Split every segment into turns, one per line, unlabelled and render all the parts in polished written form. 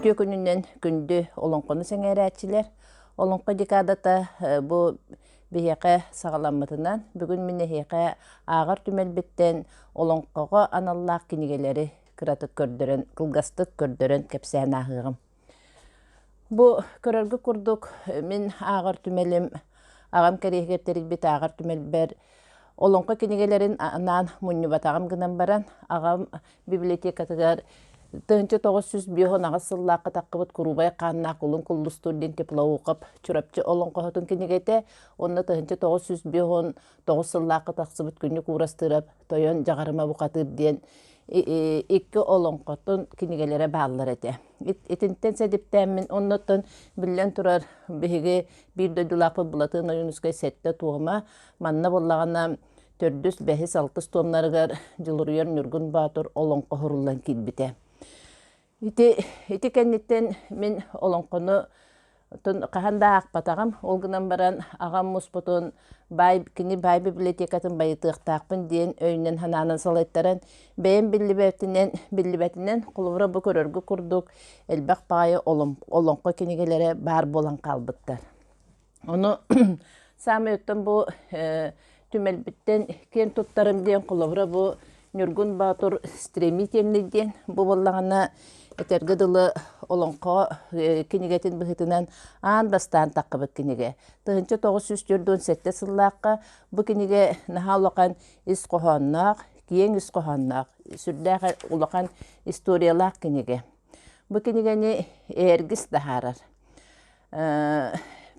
Үтүө күнүнэн күндү олоҥхону сэҥээрээччилэр! Олоҥхо декадата бу биһиэхэ саҕаламмытынан, бүгүн мин эһиэхэ ааҕар түмэлбиттэн олоҥхоҕо аналлаах кинигэлэри кыратык көрдөрөн, кылгастык көрдөрөн кэпсээн ааһыаҕым. Бу көрөргө курдук мин ааҕар түмэлим аҕам кэриэһигэр тэрийбит ааҕар түмэлбэр олоҥхо кинигэлэрин анаан мунньубатаҕым гынан баран, аҕам библиотекатыгар 1958 сыллаахха таххыбыт Куруубай хааннаах Кулун Куллустуур диэн Теплоухов Чурапчы олоҥхоһутун кинигэтэ уонна 1959 сыллаахха тахсыбыт Күннүк Уурастыырап Тойон Дьаҕарыма бухатыыр диэн икки олоҥхотун кинигэлэрэ бааллар этэ. Итинтэн сэдиптээммин оннуттан биллэн турар биһиги биир дойдулаахпыт Былатыан Ойуунускай сэттэ туома манна буоллаҕына төрдүс, бэһис, алтыс туомнарыгар Дьулуруйар Ньургун Боотур олоҥхо уһуруллан киирбитэ. Ити, ити кэнниттэн мин олоҥхону хаһан да аахпатаҕым. Ол гынан баран аҕам муспутун баай, кини баай библиотекатын байытыахтаахпын диэн өйүнэн санаанан салайтаран, бэйэм биллибэтинэн, биллибэтинэн холобура бу көрөргө курдук элбэх баҕайы олоҥхо кинигэлэрэ баар буолан хаалбыттар. Ону саамай оттон бу түмэлбиттэн киэн туттарым диэн холобура бу Ньургун Боотур стремительный диэн бу буоллаҕына этэргэ дылы олоҥхо кинигэтин быһыытынан аан бастаан таххыбыт кинигэ. 1947 сыллаахха бу кинигэ наһаа улахан ис хоһоонноох, киэҥ ис хоһоонноох, сүрдээх улахан историялаах кинигэ. Бу кинигэни Эргис таһаарар.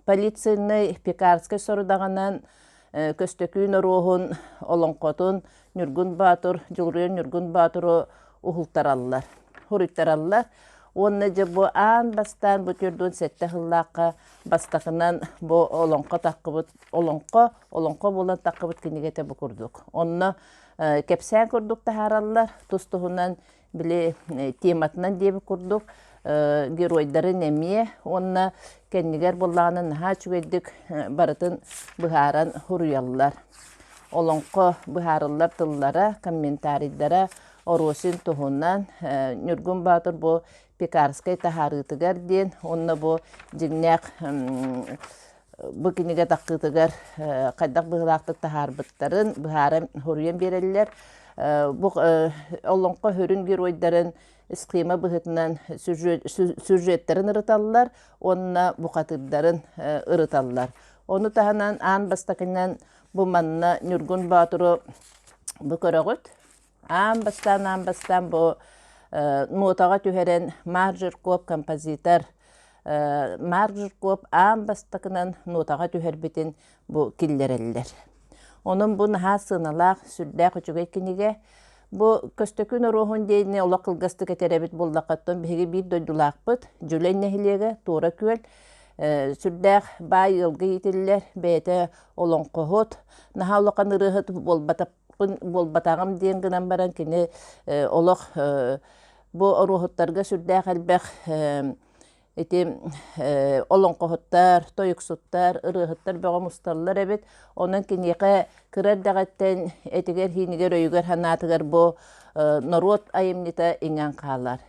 Полицейнай Пекарскай сорудаҕынан Көстөкүүн Оруоһун олоҥхотун Ньургун Боотур, Дьулуруйар Ньургун Боотуру уһултараллар, суруйтараллар. Уонна дьэ бу аан бастаан бу 47 сыллаахха бастакынан бу олоҥхо таххыбыт олоҥхо, олоҥхо буолан таххыбыт кинигэтэ бу курдук. Онно кэпсээн курдук таһаараллар, тус-туһунан били тематынан диэбит курдук геройдарын эмиэ уонна кэннигэр буоллаҕына наһаа үчүгэйдик барытын быһааран суруйаллар. Олоҥхо быһаарыллар тыллара, комментарийдара Оросин туһунан Ньургун Боотур бу Пекарскай таһаарыытыгар диэн уонна бу дьиҥнээх бу кинигэ тахсыытыгар хайдах быһыылаахтык таһаарбыттарын быһааран суруйан биэрэллэр. Бу олоҥхо сүрүн геройдарын схема быһыытынан сюжеттарын ырыталлар уонна бухатыырдарын ырыталлар. Ону таһынан аан бастакынан бу манна Ньургун Боотуру бу көрөҕүт. Аан бастаан аан бастаан бу нотаҕа түһэрэн Марк Жирков композитор Марк Жирков аан бастакынан нотаҕа түһэрбитин бу киллэрэллэр. Онон бу наһаа сыаналаах, сүрдээх үчүгэй кинигэ. Бу Көстөкүүн Оруоһун диэни олох кылгастык этэр эбит буоллаххыттан биһиги биир дойдулаахпыт Дьүлэй нэһилиэгэ Туора Күөл сүрдээх баай ыалга иитиллэр, бэйэтэ олоҥхоһут, наһаа улахан ырыаһыт буолбатах буолбатаҕым диэн гынан баран кини олох бу оруоһуттарга сүрдээх элбэх ити олоҥхоһуттар, тойуксуттар, ырыаһыттар бөҕө мусталлар эбит. Онон киниэхэ кыра эрдэҕиттэн этигэр-сиинигэр, өйүгэр-санаатыгар бу норуот айымньыта иҥэн хаалар.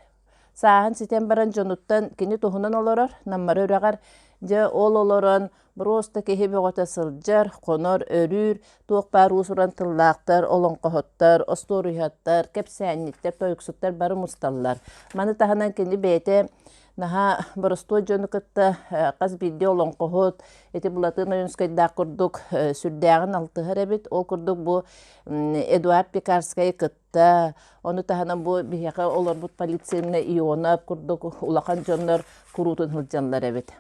Сааһын ситэн баран дьонуттан кини туһунан олорор, Наммары үрэҕэр дьэ ол олорон Просто киһи бөҕөтө сылдьар, хонор, өрүүр, туох баар уус-уран тыллаахтар, олоҥхоһуттар, остуоруйаһыттар, кэпсээнньиттэр, тойуксуттар бары мусталлар. Маны таһынан кини бэйэтэ наһаа боростуой дьону кытта хас биирдии олоҥхоһут, ити Былатыан Ойуунускайдаах курдук сүрдээҕин алтыһар эбит. Ол курдук бу Эдуард Пекарскайы кытта, ону таһынан бу биһиэхэ олорбут полицейный Ионов курдук улахан дьоннор куруутун сылдьаллар эбит.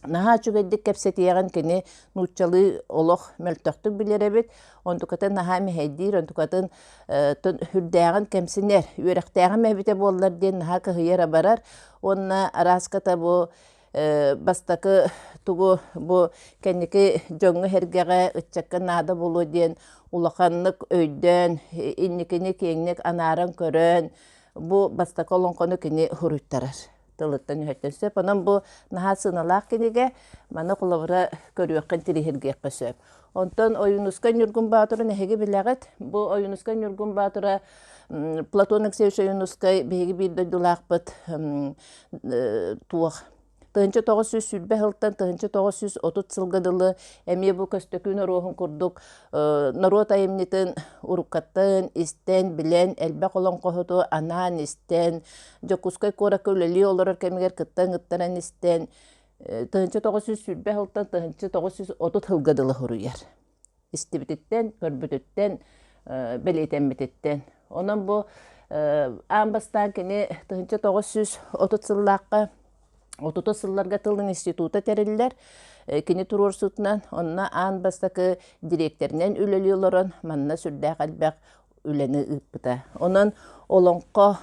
Наһаа үчүгэйдик кэпсэтиэҕин кини нууччалыы олох мөлтөхтүк билэр эбит, онтукатын наһаа мэһэйдиир, онтукатын үрдээҕин кэмсинэр, үөрэхтээҕим эбитэ буоллар диэн наһаа кыһыйар-абарар уонна арааската бу бастакы тугу бу кэнники дьоҥҥо-сэргэҕэ, ыччакка наада буолуо диэн улаханнык өйдөөн, инникини киэҥник анааран көрөн, бу бастакы олоҥхону кини суруйтарар. Тылыттан үһэттэн сөп. Онон бу наһаа сыаналаах кинигэ. Маны холобура көрүөххэ, интириэһиргиэххэ сөп. Онтон Ойуунускай Ньургун Боотурун эһиги билэҕит. Бу Ойуунускай Ньургун Боотура Платон Алексеевич Ойуунускай биһиги биир дойдулаахпыт туох 1920 сылтан 1930 сылга дылы эмиэ бу Көстөкүүн Оруоһун курдук норуот айымньытын уруккаттан истэн, билэн, элбэх олоҥхоһуту анаан истэн, Дьокуускай куоракка үлэлии олорор кэмигэр кытта ыҥыттаран истэн, 1920 сылтан 1930 сылга дылы суруйар. Истибититтэн, көрбүтүттэн, бэлиэтэммититтэн. Онон бу аан бастаан кини 1930 сыллаахха 30 сылларга тыл института тэриллэр. Кини туруорсуутунан онно аан бастакы дириэктэринэн үлэлии олорон манна сүрдээх элбэх үлэни ыыппыта. Онон олоҥхо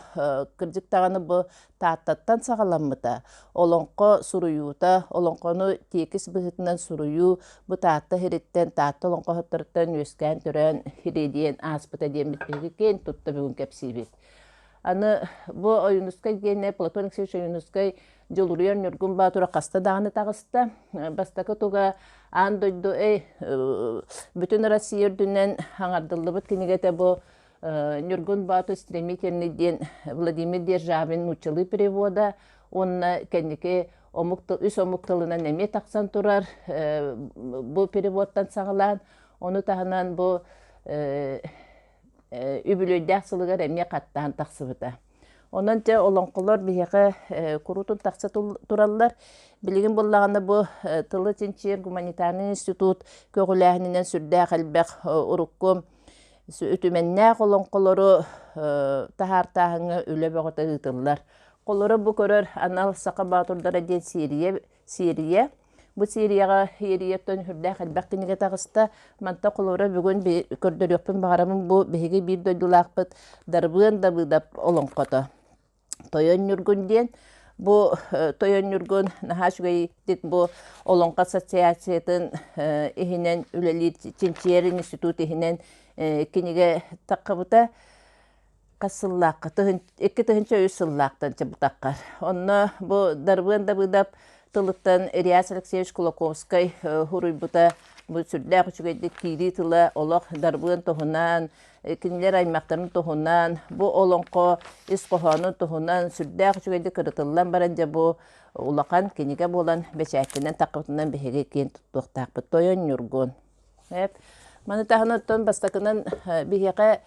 кырдьык даҕаны бу Тааттаттан саҕаламмыта. Олоҥхо суруйуута, олоҥхону тиэкис быһыытынан суруйуу бу Таатта сириттэн, Таатта олоҥхоһуттарыттан үөскээн-төрөөн сириэдийэн ааспыта диэммит биһиги киэн тутта бүгүн кэпсиибит. Аны бу Ойуунускай диэнэ Платон Алексеевич Ойуунускай Дьулуруйар Ньургун Боотура хаста даҕаны таҕыста. Бастакы туга аан дойду бүтүн Россия үрдүнэн хаҥардыллыбыт кинигэтэ бу Ньургун Боотур стремительный диэн Владимир Державин нууччалыы перевода уонна кэнники омук үс омук тылынан эмиэ тахсан турар бу переводтан саҕалаан ону таһынан бу үбүлүөйдээх сылыгар эмиэ хаттаан тахсыбыта. Онон дьэ олоҥхолор биһиэхэ куруутун тахса тураллар. Билигин буоллаҕына бу тылы чинчийэр гуманитарнай институт көҕүлээһининэн сүрдээх элбэх урукку үтүмэннээх олоҥхолору таһаартааһыҥҥа үлэ бөҕөтө ыытыллар. Холоро бу көрөр анал саха боотурдара диэн сиэрийэ сиэрийэ Бу серияҕа серияттан сүрдээх элбэх кинигэ таҕыста. Манта холобура бүгүн көрдөрүөхпүн баҕарабын бу биһиги биир дойдулаахпыт Дарбыан Давыдов олоҥхото. Тойон Ньургун диэн. Бу Тойон Ньургун наһаа үчүгэйдик бу Олоҥхо ассоциациятын иһинэн үлэлиир чинчийэр институт иһинэн кинигэ таххыбыта. Хас сыллаахха 2003 сыллаахтан чыбытаххар. Онно бу Дарбыан Давыдов тылыттан Ильяс Алексеевич Кулаковскай суруйбута бу сүрдээх үчүгэйдик киирии тыла олох Дарбыан туһунан, кинилэр аймахтарын туһунан, бу олоҥхо ис хоһоонун туһунан сүрдээх үчүгэйдик ырытыллан баран дьэ бу улахан кинигэ буолан бэчээттэнэн таххыбытынан биһиги киэн туттуохтаахпыт. Тойон Ньургун. Маны таһынан оттон бастакынан биһиэхэ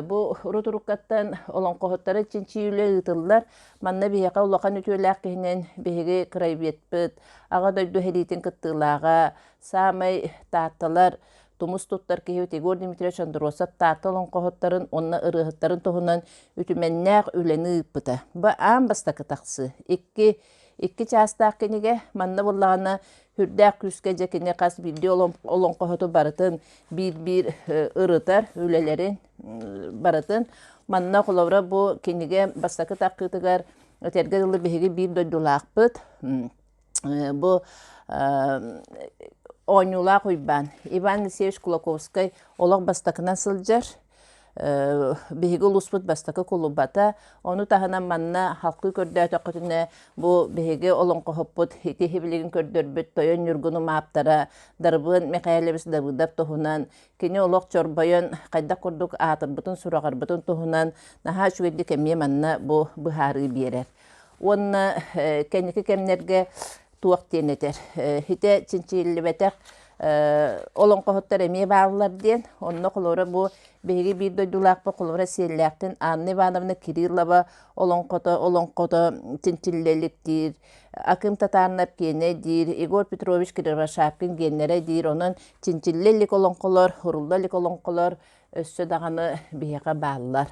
Бу урут уруккаттан олоҥхоһуттары чинчийии үлэ ыытыллар. Манна биһиэхэ улахан үтүөлээх киһинэн биһиги краеведпыт, Аҕа дойду сэриитин кыттыылааҕа, саамай Таатталар тумус туттар киһибит Егор Дмитриевич Андросов Таатта олоҥхоһуттарын уонна ырыаһыттарын туһунан үтүмэннээх үлэни ыыппыта. Бу аан бастакы тахсыы. Икки икки чаастаах кинигэ. Манна буоллаҕына сүрдээх күүскэ дьэ кини хас биирдии олоҥхоһуту барытын биир-биир ырытар үлэлэрин барытын. Манна холобура бу кинигэ бастакы таххыытыгар этэргэ дылы биһиги биир дойдулаахпыт бу Оонньуулаах Уйбаан Иван Алексеевич Кулаковскай олох бастакынан сылдьар Биһиги улууспут бастакы кулубата. Ону таһынан манна халкыы көрдөөтөххүтүнэ бу биһиги олоҥхоһуппут ити билигин көрдөрбүт Тойон Ньургунум ааптара Дарбыан Михайлович Давыдов туһунан кини олох чорбойон хайдах курдук аатырбытын сураҕырбытын туһунан наһаа үчүгэйдик эмиэ манна бу быһаарыы биэрэр. Уонна кэнники кэмнэргэ туох диэн этэр. Хитэ чинчийиллибэтэх олоҥхоһуттар эмиэ бааллар диэн. Онно холобура бу биһиги биир дойдулаахпыт холобура Сиэллээхтэн Анна Ивановна Кириллова олоҥхото олоҥхото чинчиллэ илик диир. Акым Татарнап киэнэ диир, Егор Петрович Кривошапкин гиэннэрэ диир. Онон чинчиллэ илик олоҥхолор, урулла илик олоҥхолор өссө даҕаны биһиэхэ бааллар.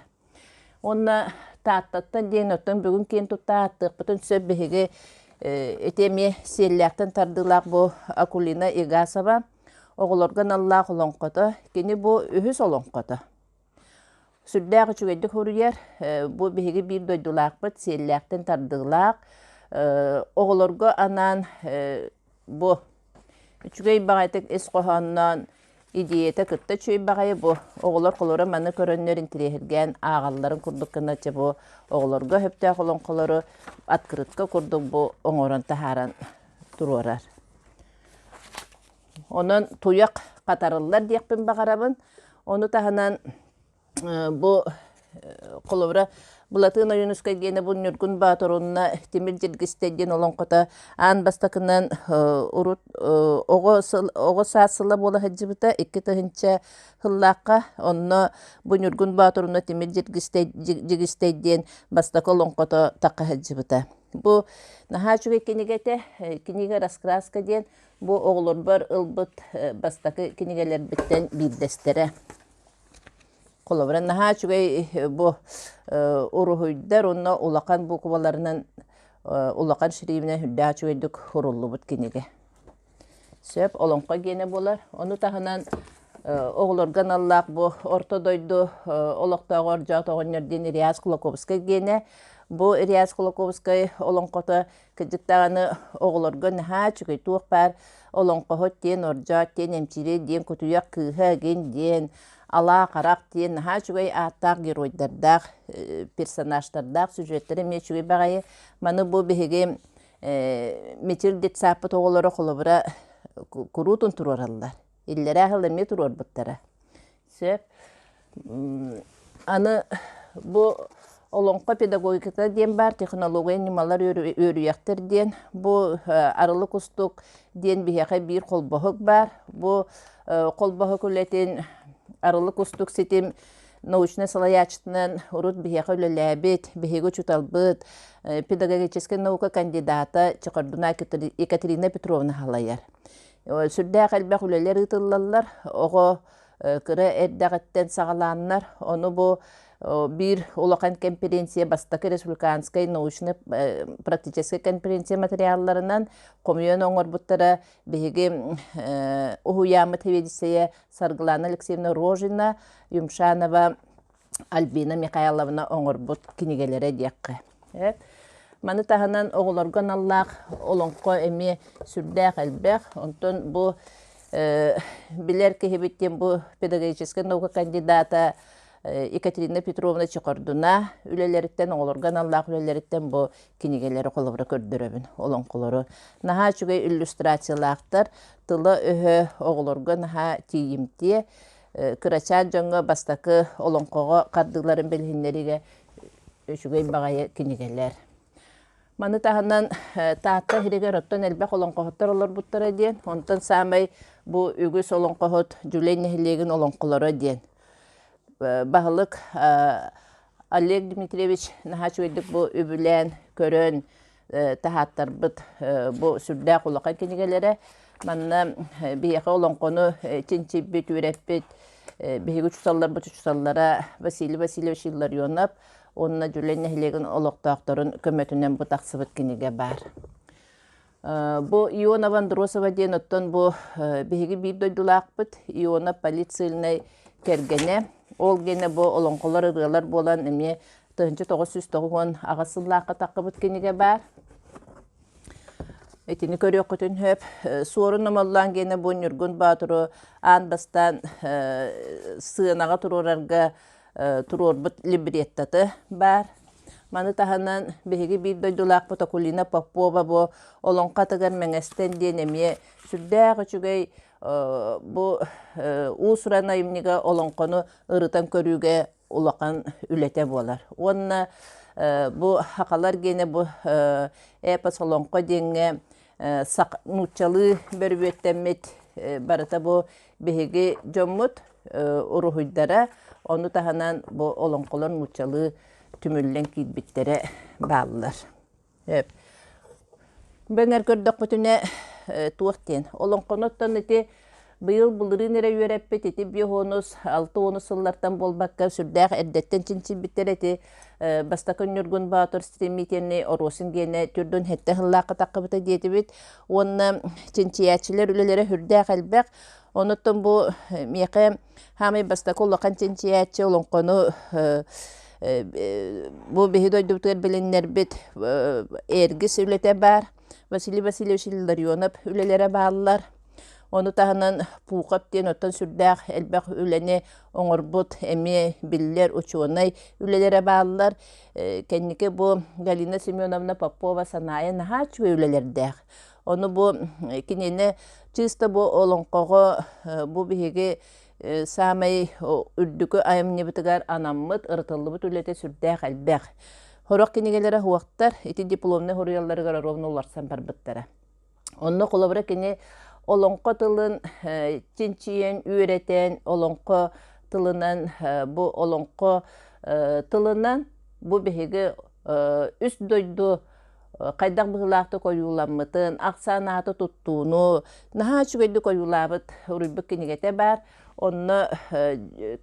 Уонна Тааттаттан диэн оттон бүгүн киэн тутта ааттыахпытын сөп биһиги ити эмиэ сиэллээхтэн тардыылаах бу Акулина Егасова оҕолорго аналлаах олоҥхото. Кини бу үһүс олоҥхото. Сүрдээх үчүгэйдик суруйар. Бу биһиги биир дойдулаахпыт сиэллээхтэн тардыылаах. Оҕолорго анаан бу Үчүгэй баҕайытык ис хоһоонноон, идиэйэтэ кытта үчүгэй баҕайы бу. Оҕолор холоро маны көрөннөр интириэһиргээн ааҕалларын курдук гына чэ бу оҕолорго сөптөөх олоҥхолору открытка курдук бу оҥорон таһааран туруорар. Онон туйах хатарыллар диэхпин баҕарабын. Ону таһынан бу Холобура, Былатыан Ойуунускай диэни бу Ньургун Баатыр уонна Тимир Дьиргистэй диэн олоҥхото аан бастакынан урут оҕо оҕо саас сыла буола сылдьыбыта 2000 сыллаахха. Онно бу Ньургун Баатыр уонна Тимир Дьиргистэй Дьигистэй диэн бастакы олоҥхото тахха сылдьыбыта. Бу наһаа үчүгэй кинигэтэ, кинигэ раскраска диэн бу оҕолорбор ылбыт бастакы кинигэлэрбиттэн биирдэстэрэ. Холобура, наһаа үчүгэй бу уруһуйдар уонна улахан букваларынан улахан шрибинэн үрдээх үчүгэйдик суруллубут кинигэ. Сөп, олоҥхо гиэнэ буолар. Ону таһынан оҕолорго аналлаах бу Орто дойду олохтооҕор Дьоот оҕонньор диэн Реас Кулаковскай гиэнэ. Бу Реас Кулаковскай олоҥхото Кырдьык даҕаны оҕолорго наһаа үчүгэй туох баар олоҥхоһут диэн, ордьоот диэн, эмчири диэн, кутуйах кыыһа игин диэн, алаа харах диэн наһаа үчүгэй ааттаах геройдардаах, персонажтардаах сюжеттэр эмиэ үчүгэй баҕайы. Маны бу биһиги Мичил детсааппыт оҕолоро холобура куруутун туруораллар. Иллэрээ сыл эмиэ туруорбуттара. Сөп. Аны бу олоҥхо педагогиката диэн баар технология ньымалар үөрүйэхтэр диэн бу Арылы Кустук диэн биһиэхэ биир холбоһук баар. Бу холбоһук үлэтин Арылы Кустук ситим научнай салайааччытынан урут биһиэхэ үлэлээбит, биһиги учууталбыт, педагогическай наука кандидата Чехордуна Екатерина Петровна салайар. Сүрдээх элбэх үлэлэр ыытыллаллар. Оҕо кыра эрдэҕиттэн саҕалааннар, ону бу биир улахан конференция бастакы республиканскай научно практическай конференция материалларынан хомуйан оҥорбуттара биһиги уһуйааммыт сэбиэдиссэйэ Саргылана Алексеевна Рожина, Юмшанова Альбина Михайловна оҥорбут кинигэлэрэ диэххэ. Маны таһынан оҕолорго аналлаах олоҥхо эмиэ сүрдээх элбэх. Онтон бу билэр киһибит диэн бу педагогическай наука кандидата Екатерина Петровна Чехордуна үлэлэриттэн, оҕолорго аналлаах үлэлэриттэн бу кинигэлэри холобура көрдөрөбүн, олоҥхолору. Наһаа үчүгэй иллюстрациялаахтар, тыла-өһө оҕолорго наһаа тиийимтиэ, кырачаан дьоҥҥо бастакы олоҥхоҕо хардыыларын билиһиннэриигэ үчүгэй баҕайы кинигэлэр. Маны таһынан Таатта сиригэр оттон элбэх олоҥхоһуттар олорбуттара диэн, онтон саамай бу үгүс олоҥхоһут Дьүлэй нэһилиэгин олоҥхолоро диэн. Баһылык Олег Дмитриевич наһаа үчүгэйдик бу үбүлээн, көрөн таһааттарбыт бу сүрдээх улахан кинигэлэрэ. Манна биһиэхэ олоҥхону чинчийбит, үөрэппит биһиги учууталларбыт учууталлара Василий Васильевич Илларионов уонна Дьүлэй нэһилиэгин олохтоохторун көмөтүнэн бу тахсыбыт кинигэ баар. Бу Ионова Андросова диэн оттон бу биһиги биир дойдулаахпыт Иона полицейнай кэргэнэ. Ол гэнэ бу олоҥхолор ырыалар буолан эмиэ 1998 сыллаахха таххыбыт кинигэ баар. Итини көрүөххүтүн сөп. Суорун Омоллоон гиэнэ бу Ньургун Боотуру аан бастаан сыанаҕа туруорарга туруорбут либреттота баар. Маны таһынан биһиги биир дойдулаахпыт Акулина Попова бу олоҥхо атыгар Мэҥэстэн диэн эмиэ сүрдээх үчүгэй бу уус-уран айымньыга олоҥхону ырытан көрүүгэ улахан үлэтэ буолар. Уонна бу сахалар гиэнэ бу эпос олоҥхо диэҥҥэ нууччалыы бөрүбүөттэммит барыта бу биһиги дьоммут уруһуйдара, ону таһынан бу олоҥхолор нууччалыы түмүллэн киирбиттэрэ бааллар. Бэҥэр көрдөхпүтүнэ туох диэн олоҥхону оттон ити быйыл былырыын эрэ үөрэппит ити биоһуонус алта уонус сыллартан буолбакка сүрдээх эрдэттэн чинчийбиттэр ити бастакы Ньургун Боотур стремительный Оросин гиэнэ түрдүн сэттэ сыллаахха таххыбыта диэтибит уонна чинчийээччилэр үлэлэрэ сүрдээх элбэх онуттан бу миэхэ Хаамай бастакы улахан чинчийээччи олоҥхону бу биһи дойдубутугар билиннэрбит Эргис үлэтэ баар, Василий Васильевич Илларионов үлэлэрэ бааллар. Ону таһынан Пухов диэн оттон сүрдээх элбэх үлэни оҥорбут эмиэ биллэр учуонай үлэлэрэ бааллар. Кэнники бу Галина Семеновна Попова Санаайа наһаа үчүгэй үлэлэрдээх. Ону бу кинини чисто бу олоҥхоҕо бу биһиги саамай үрдүкү айымньыбытыгар анаммыт, ырытыллыбыт үлэтэ сүрдээх элбэх. Сорох кинигэлэрэ суохтар, ити дипломнай суруйалларыгар ровно уларсан барбыттара. Онно холобура кини олоҥхо тылын чинчийэн, үөрэтэн, олоҥхо тылынан бу олоҥхо тылынан бу биһиги үс дойду хайдах быһыылаахтык ойууламмытын, ахсаан ааты туттууну наһаа үчүгэйдик ойуулаабыт уруйбут кинигэтэ баар. Онно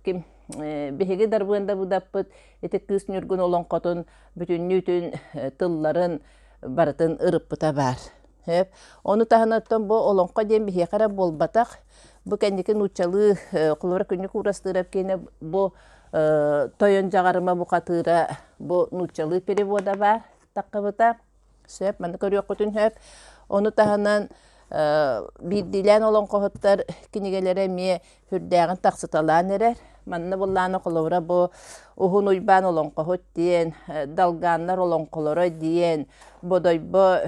ким биһиги Дарбыанда Будаппыт ити Кыыс Ньургун олоҥхотун бүтүннүүтүн тылларын барытын ырыппыта баар. Ону таһынан оттон бу олоҥхо диэн биһиэхэ эрэ буолбатах. Бу кэнники нууччалыы холобура Күннүк Уурастыырап киэнэ бу Тойон Дьаҕарыма бухатыыра бу нууччалыы перевода баар таххыбыта. Сөп, маны көрүөххүтүн сөп. Ону таһынан биирдиилээн олоҥхоһуттар кинигэлэрэ эмиэ сүрдээҕин тахсыталаан эрэр. Манна буллаана холобура бу Уһун Уйбаан олоҥхоһут диэн, Далгааннар олоҥхолоро диэн, Бодойбо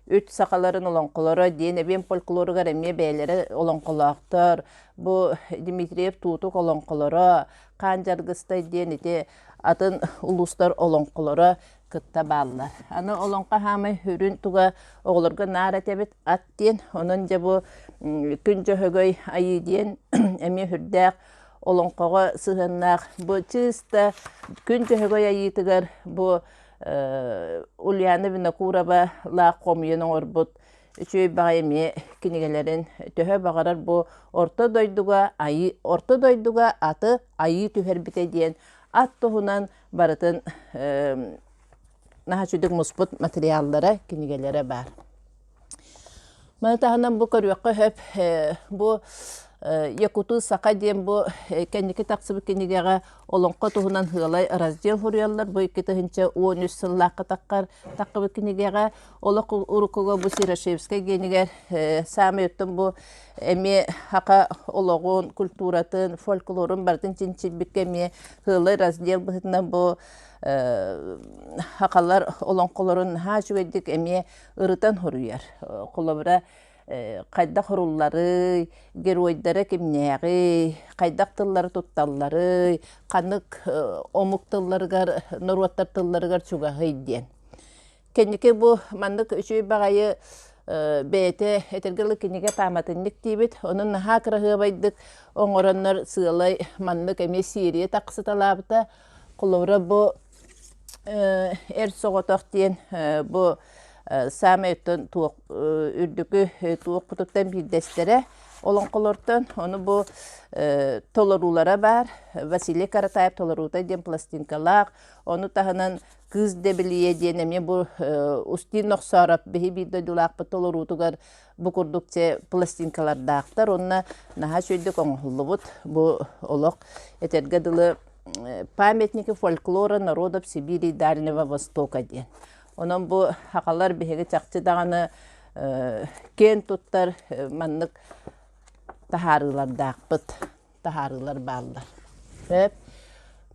үт сахаларын олоҥхолоро диэн эбиэн фольклоругар эмиэ бэйэлэрэ олоҥхолоохтор. Бу Дмитриев Туутук олоҥхолоро, Хаан Дьаргыстай диэн ити атын улуустар олоҥхолоро кытта бааллар. Аны олоҥхо хаамай сүрүн туга оҕолорго наар этэбит ат диэн. Онон дьэ бу Күн Дьөһөгөй Айыы диэн эмиэ сүрдээх олоҥхоҕо сыһыаннаах бу чыыста Күн Дьөһөгөй Айыытыгар бу Ульяна Винокурова лаах хомуйан оҥорбут үчүгэй баҕайы эмиэ кинигэлэрин төһө баҕарар бу орто дойдуга айыы орто дойдуга аты айыы түһэрбитэ диэн ат туһунан барытын наһаа үчүгдүк муспут материаллара, кинигэлэрэ баар. Маны таһынан бу көрүөххэ сөп бу Якуту саха диэн бу кэнники тахсыбыт кинигэҕэ олоҥхо туһунан сыалай раздел суруйаллар. Бу 2013 сыллаахха таххар таххыбыт кинигэҕэ олох уруккуга бу Сирошевскай гиэнигэр саамай оттон бу эмиэ саха олоҕун, культуратын, фольклорун барытын чинчийбиккэ эмиэ сыалай раздел быһыытынан бу сахалар олоҥхолорун наһаа үчүгэйдик эмиэ ырытан суруйар. Холобура, хайдах сурулларый, геройдара кимнээҕий, хайдах тыллары тутталларый, ханнык омук тылларыгар, норуоттар тылларыгар чугаһый диэн. Кэнники бу маннык үчүгэй баҕайы бэйэтэ этэргэ дылы кинигэ пааматынньык диибит. Онон наһаа кыраһыабайдык оҥороннор сыалай маннык эмиэ серия тахсыталаабыта. Холобура бу Эр соҕотох диэн бу саамай оттон туох үрдүкү туохпутуттан биирдэстэрэ олоҥхолортон. Ону бу толоруулара баар. Василий Каратаев толоруута диэн пластинкалаах. Ону таһынан Кыыс Дэбилийэ диэн эмиэ бу Устин Нохсоороп биһи биир дойдулаахпыт толоруутугар бу курдук те пластинкалардаахтар уонна наһаа үчүгэйдик оҥоһуллубут бу олох этэргэ дылы памятники фольклора народов Сибири и Дальнего Востока диэн. Онон бу сахалар биһиги чахчы даҕаны киэн туттар маннык таһаарыылардаахпыт. Таһаарыылар бааллар. Сөп.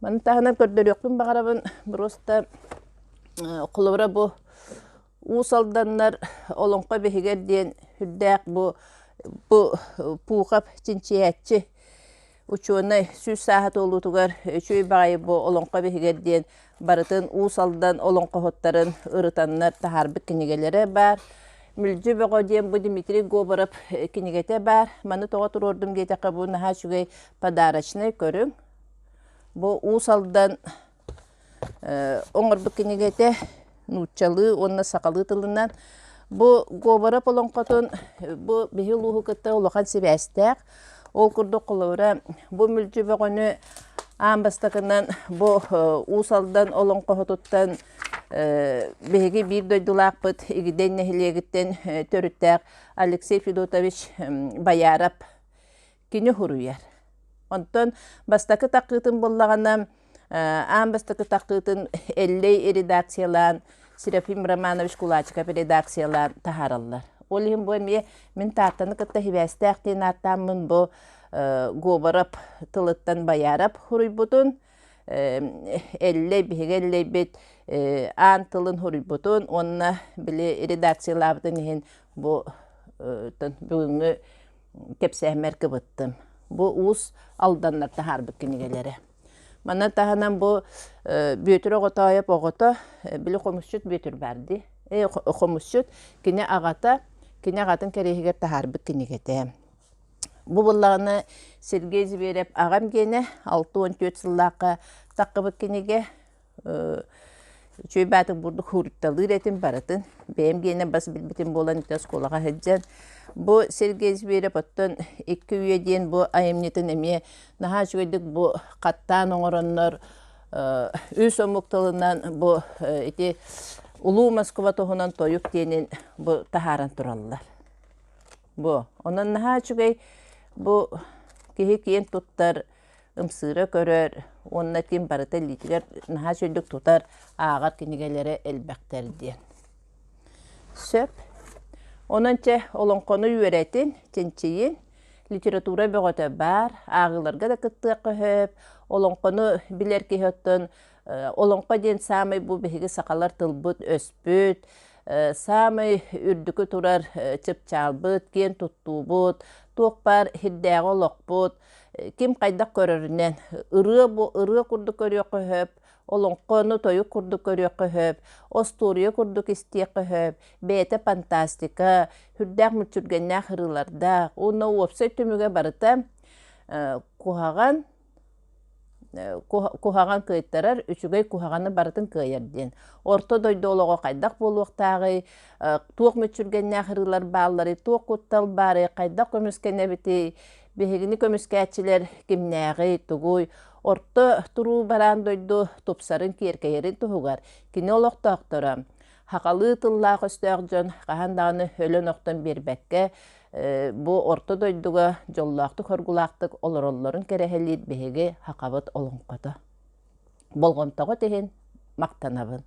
Маны таһынан көрдөрүөхпүн баҕарабын просто холобура бу Уус Алданнар Олоҥхо биһигэр диэн сүрдээх бу бу Пухов чинчийээччи учуонай 100 сааһа туолуутугар үчүгэй баҕайы бу Олоҥхо биһигэр диэн барытын Уус Алдан олоҥхоһуттарын ырытаннар таһаарбыт кинигэлэрэ баар. Мүлдьү бөҕө диэн бу Дмитрий Говоров кинигэтэ баар. Маны тоҕо туруордум диэтэххэ бу наһаа үчүгэй подарочнай көрүҥ. Бу Уус Алдан оҥорбут кинигэтэ нууччалыы уонна сахалыы тылынан. Бу Говоров олоҥхотун бу биһи улууһу кытта улахан сибээстээх. Ол курдук холобура бу Мүлдьү бөҕөнү аан бастакынан бу Уус Алдан олоҥхоһутуттан биһиги биир дойдулаахпыт Игидэй нэһилиэгиттэн төрүттээх Алексей Федотович Бояров кини суруйар. Онтон бастакы такыытын буллаҕына аан бастакы такыытын Эллэй редакциялаан Серафим Романович Кулачиков редакциялаан таһаараллар. Ол иһин бу эмиэ мин Тааттаны кытта сибээстээх диэн ааттааммын бу Говоров тылыттан Бояров суруйбутун Эллэй биһиги Эллэйбит аан тылын суруйбутун уонна били редакциялаабытын иһин бу бүгүҥҥү кэпсээммэр кыбыттым. Бу Уус Алданнар таһаарбыт кинигэлэрэ. Манна таһынан бу Бүөтүр Оҕотоойоп оҕото, били хомусчут Бүөтүр баар дии. Хомусчут кини аҕата, кини аҕатын кэриэһигэр таһаарбыт кинигэтэ. Бу буллаҕына Сергей Зверев аҕам гиэнэ 64 сыллаахха таххыбыт кинигэ Үчүгэй баатык бурдук хурутталыыр этим барытын. Бэйэм гиэнэ бас билбитим буолан ити оскуолаҕа сылдьан. Бу Сергей Зверев оттон икки үйэ диэн бу айымньытын эмиэ наһаа үчүгэйдик бу хаттаан оҥороннор үс омук тылынан бу ити Улуу Москва туһунан тойук диэнин бу таһааран тураллар. Бу онон наһаа үчүгэй бу киһи киэн туттар ымсыыра көрөр уонна ким барыта илиитигэр наһаа үчүгэйдик тутар, ааҕар кинигэлэрэ элбэхтэр диэн. Сөп. Онон чэ олоҥхону үөрэтин, чинчийин, литература бөҕөтө баар, ааҕыыларга да кыттыахха сөп. Олоҥхону билэр киһи оттон олоҥхо диэн саамай бу биһиги сахалар тылбыт өспүт, саамай үрдүкү турар чыпчаалбыт, киэн туттуубут, туох баар сирдээҕи олохпут, ким хайдах көрөрүнэн ырыа бу ырыа курдук көрүөххэ сөп, олоҥхону тойук курдук көрүөххэ сөп, остуоруйа курдук истиэххэ сөп, бэйэтэ фантастика, сүрдээх мүччүргэннээх ырыалардаах уонна уопсай түмүгэ барыта куһаҕан куһаҕан кыайтарар, үчүгэй куһаҕаны барытын кыайар диэн. Орто дойду олоҕо хайдах буолуохтааҕый, туох мүччүргэннээх ырыылар баалларый, туох куттал баарый, хайдах көмүскэнэбитий, биһигини көмүскээччилэр кимнээҕий, тугуй, орто туруу бараан дойду тупсарын, киэркэйэрин туһугар кини олохтоохторо хахалыы тыллаах өстөөх дьон хаһан даҕаны өлөн-охтон биэрбэккэ бу орто дойдуга дьоллоохтук-хоргулаахтык олороллорун кэрэһэлиир биһиги хахабыт олоҥхото. Болҕомтоҕут иһин махтанабын.